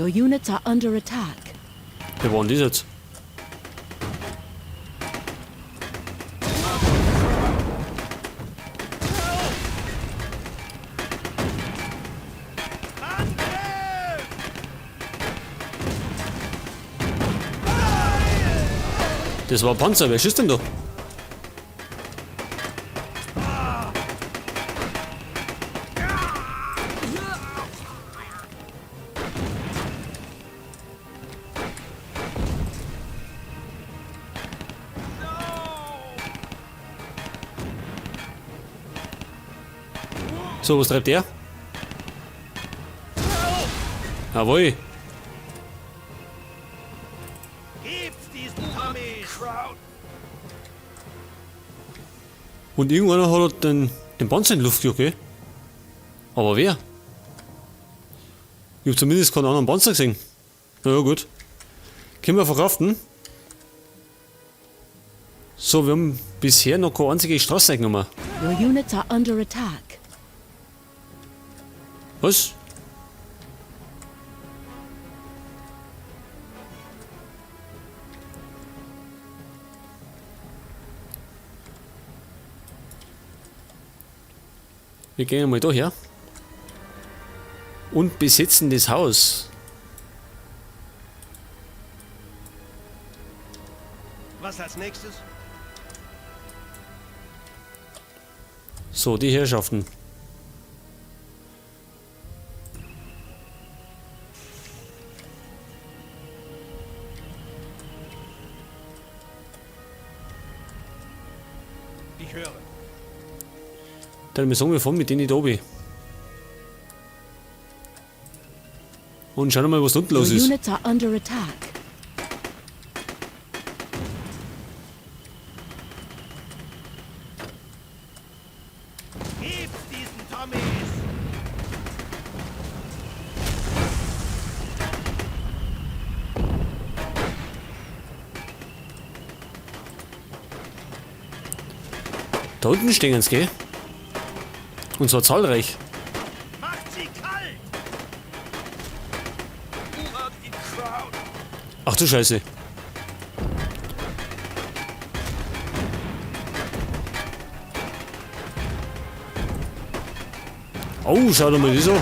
Your units are under attack. Wer war denn das jetzt? Das war ein Panzer, wer schießt denn da? So, was treibt der? Jawohl. Gibt's diesen Tommies! Und irgendwann hat er den Panzer in die Luft gejagt, gell? Aber wer? Ich hab zumindest keinen anderen Panzer gesehen. Na ja, gut. Können wir verkraften. So, wir haben bisher noch keine einzige Straße eingenommen. Your units are under attack. Was? Wir gehen mal da her. Und besetzen das Haus. Was als nächstes? So, die Herrschaften. Ich höre. Dann wir sagen, wir fahren mit denen da oben. Und schauen wir mal, was da unten Your los ist. units are under attack. Gibt's diesen Tommies! Da unten stehen sie, gell? Und zwar zahlreich. Macht sie kalt! Ach du Scheiße. Oh, schau doch mal, wieso?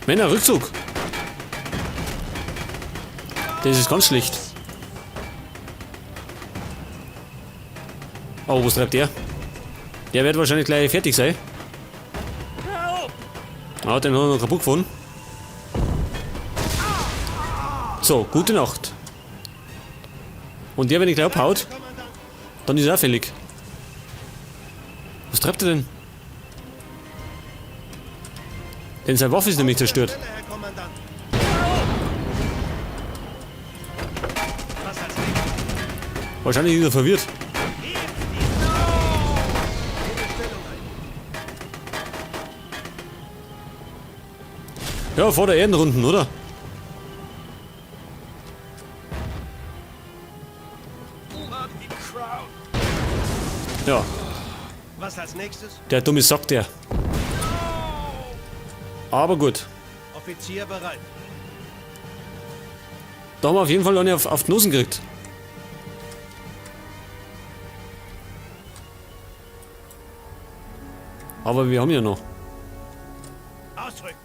Männer, Rückzug. Das ist ganz schlecht. Oh, was treibt der? Der wird wahrscheinlich gleich fertig sein. Ah, den hat er noch kaputt gefahren. So, gute Nacht. Und der, wenn ich gleich abhaut, dann ist er auch fällig. Was treibt er denn? Denn seine Waffe ist nämlich zerstört. Wahrscheinlich ist er verwirrt. Ja, vor der Erdenrunden, oder? Ja. Was als nächstes? Der dumme Sack, der. Aber gut. Offizier bereit. Da haben wir auf jeden Fall eine auf die Nosen gekriegt. Aber wir haben ja noch. Ausrücken.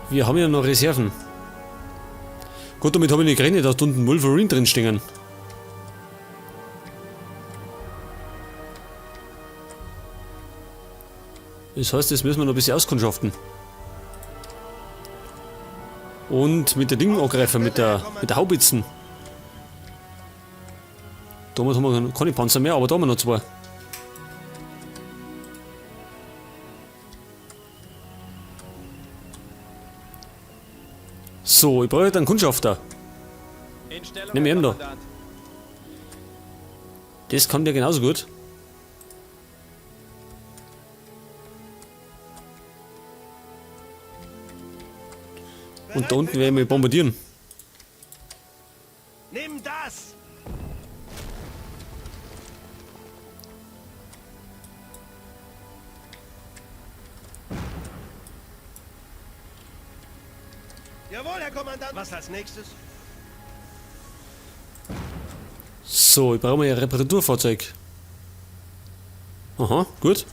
Wir haben ja noch Reserven. Gut, damit habe ich nicht gerechnet, dass da unten Wolverine drin stehen. Das heißt, das müssen wir noch ein bisschen auskundschaften. Und mit der Ding angreifen, mit der Haubitzen. Damals haben wir keine Panzer mehr, aber da haben wir noch zwei. So, ich brauche einen Kundschafter. Nimm ihn da. Das kann der genauso gut. Und da unten werden wir bombardieren. Nimm das! Jawohl, Herr Kommandant. Was als nächstes? So, ich brauche mal ein Reparaturfahrzeug. Aha, gut.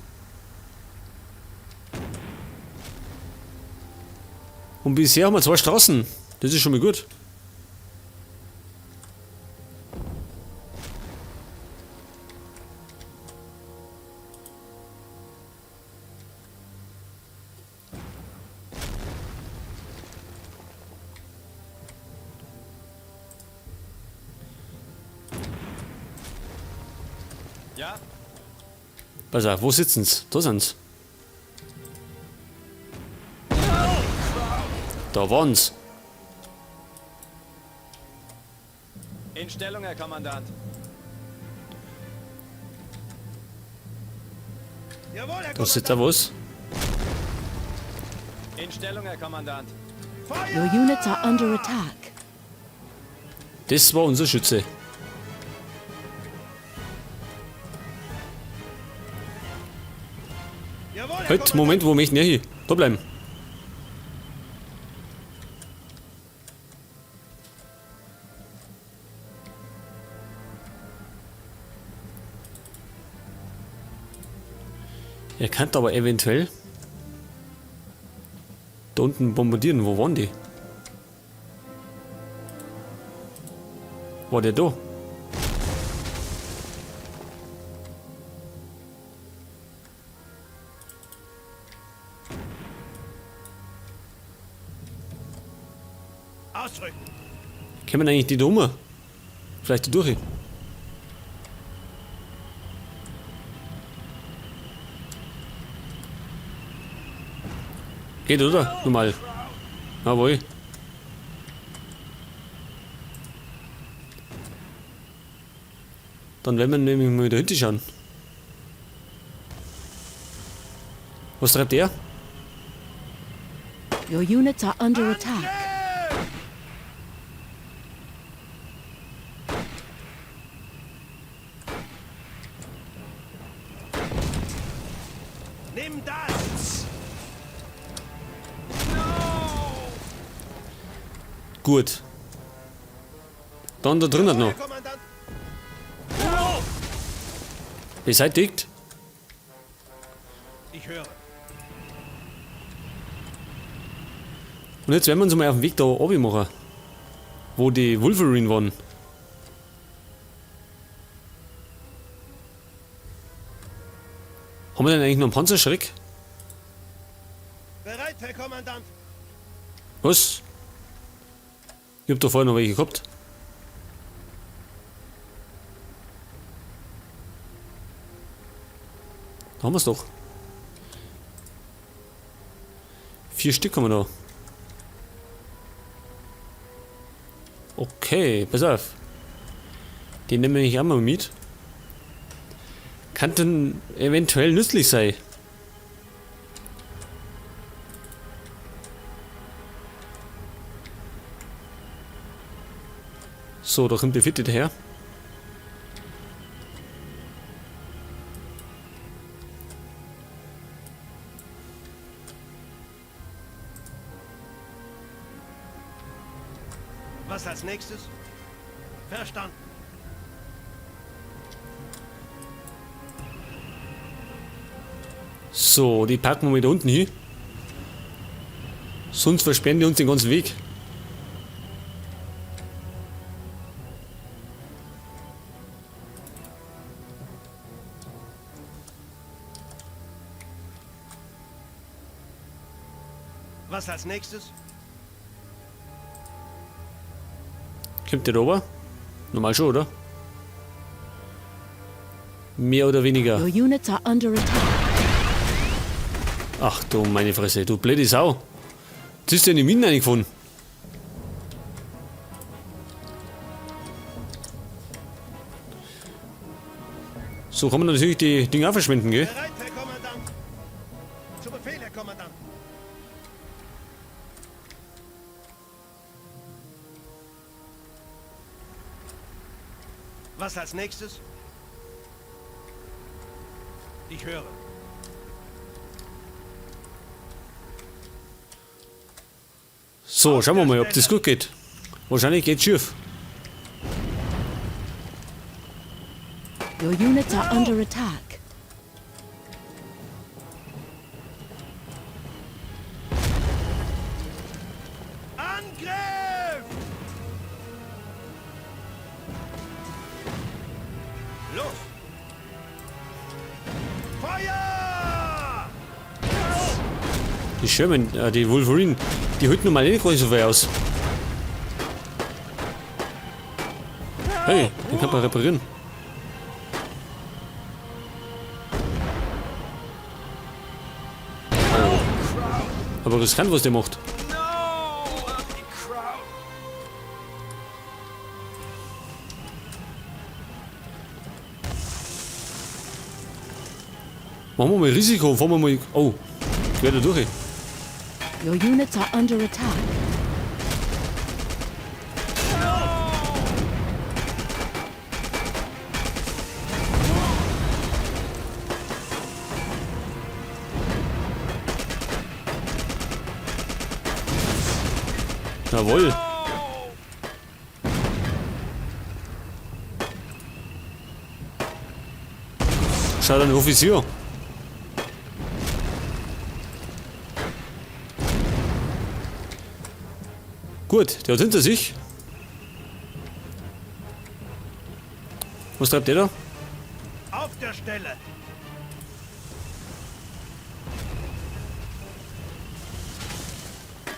Und bisher haben wir 2 Straßen. Das ist schon mal gut. Ja. Pass auf, wo sitzen's? Da sind's. Da waren's. In Stellung, Herr Kommandant. Jawohl, Herr Da sitzt da Kommandant. was. In Stellung, Herr Kommandant. Feuer! Your units are under attack. Das war unser Schütze. Jawohl, Herr Halt, Kommandant. Moment, wo möchte ich hin? Da bleiben. Er kann aber eventuell da unten bombardieren. Wo waren die? War der da? Ausrücken. Kämen eigentlich die da rum? Vielleicht da durch. Geht, oder? Normal. Jawohl. Dann werden wir nämlich mal dahinter schauen. Was treibt der? Your units are under attack. Nimm das! Gut. Dann da drinnen noch. Herr Kommandant. Beseitigt. Ich höre. Und jetzt werden wir uns mal auf den Weg da oben machen. Wo die Wolverine waren. Haben wir denn eigentlich noch einen Panzerschreck? Bereit, Herr Kommandant. Was? Ich hab da vorher noch welche gehabt. Da haben wir's doch. 4 Stück haben wir da. Okay, pass auf. Den nehmen wir auch mal mit. Kann denn eventuell nützlich sein. So, da kommt der Vierte daher. Was als nächstes? Verstanden. So, die packen wir wieder unten hin. Sonst versperren die uns den ganzen Weg. Was als nächstes? Kommt der rüber? Normal schon, oder? Mehr oder weniger. Your units are under attack. Ach du meine Fresse, du blöde Sau. Jetzt ist der in die Minen reingefahren. So kann man natürlich die Dinger auch verschwenden, gell? Bereit, Herr Kommandant. Zu Befehl, Herr Kommandant. Was als nächstes? Ich höre. So, schauen wir mal, ob das gut geht. Wahrscheinlich geht's schief. Your units are under attack. Angriff! Los! Feuer! Die Sherman, die Wolverine, die holt nun mal nicht gar nicht so viel aus. Hey, den kann man reparieren. Oh. Aber riskant, was der macht. Machen wir mal Risiko, fahren wir mal. Oh, quer da durch. Your units are under attack. Jawohl. Schaut ein Offizier. Gut, der hat hinter sich. Was treibt der da? Auf der Stelle!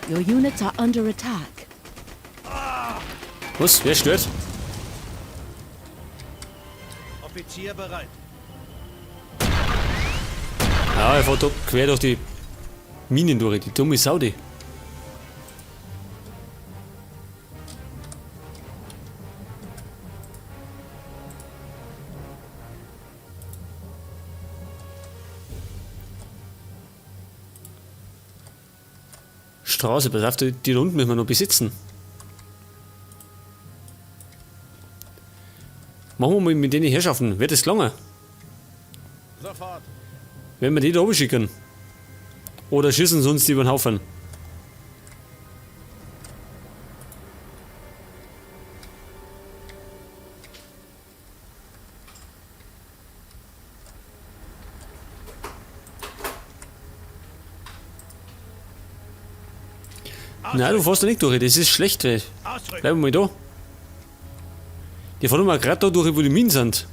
Your units are under attack. Was? Wer stört? Offizier bereit. Ja, er fährt da quer durch die Minen durch, die dumme Sau, die. Straße, pass auf, die da unten müssen wir noch besitzen. Machen wir mal mit denen Herrschaften, wird das gelangen? Sofort. Wenn wir die da oben schicken. Oder schießen sie uns die über den Haufen. Nein, du fährst da nicht durch, das ist schlecht. Ey. Ausrücken! Bleib mal da. Die fahren mal gerade da durch, wo die Minen sind.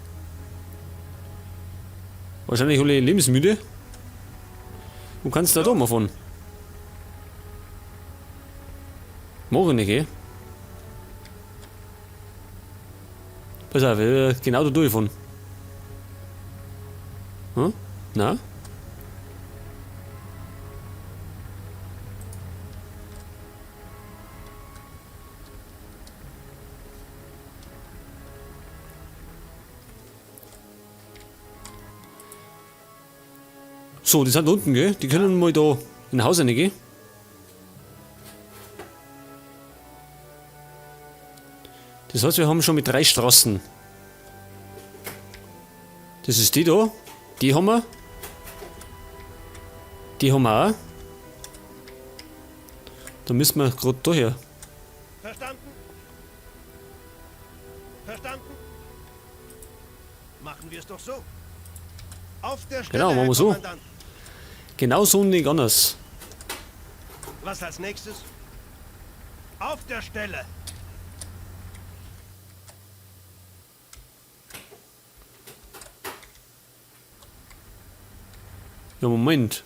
Wahrscheinlich alle lebensmüde. Du kannst da mal fahren. Mach ich nicht, gell? Pass auf, ich will genau da durchfahren. Hm? Na? So, die sind unten, gell? Die können mal da in Haus rein, gell? Das heißt, wir haben schon mit 3 Straßen. Das ist die da. Die haben wir. Die haben wir auch. Da müssen wir grad da her. Verstanden? Verstanden? Machen wir es doch so. Auf der Stelle, Genau, machen wir Herr so. Kommandant. Genau so und nicht anders. Was als nächstes? Auf der Stelle. Ja, Moment.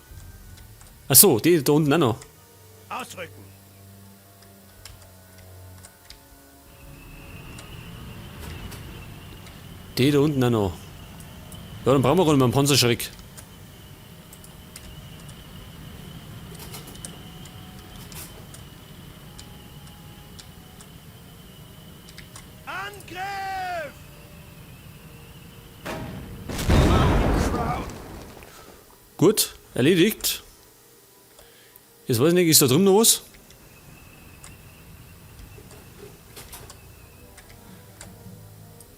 Ach so, die da unten auch noch. Ausrücken. Die da unten auch noch. Ja, dann brauchen wir gar nicht mehr einen Panzerschreck. Angriff! Gut, erledigt. Jetzt weiß ich nicht, ist da drüben noch was?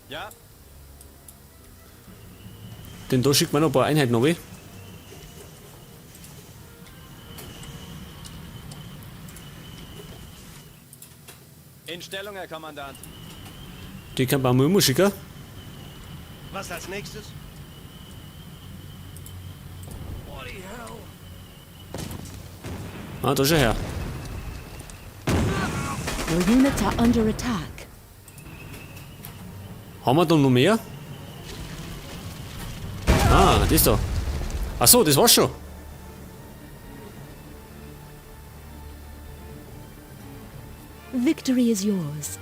Ja. Denn da schickt man noch ein paar Einheiten runter. Stellung, Herr Kommandant. Die kann man mal schicken. Was als nächstes? Ah, da ist er her. Your units are under attack. Haben wir da noch mehr? Ah, das da. Ach so, das war's schon. Victory is yours.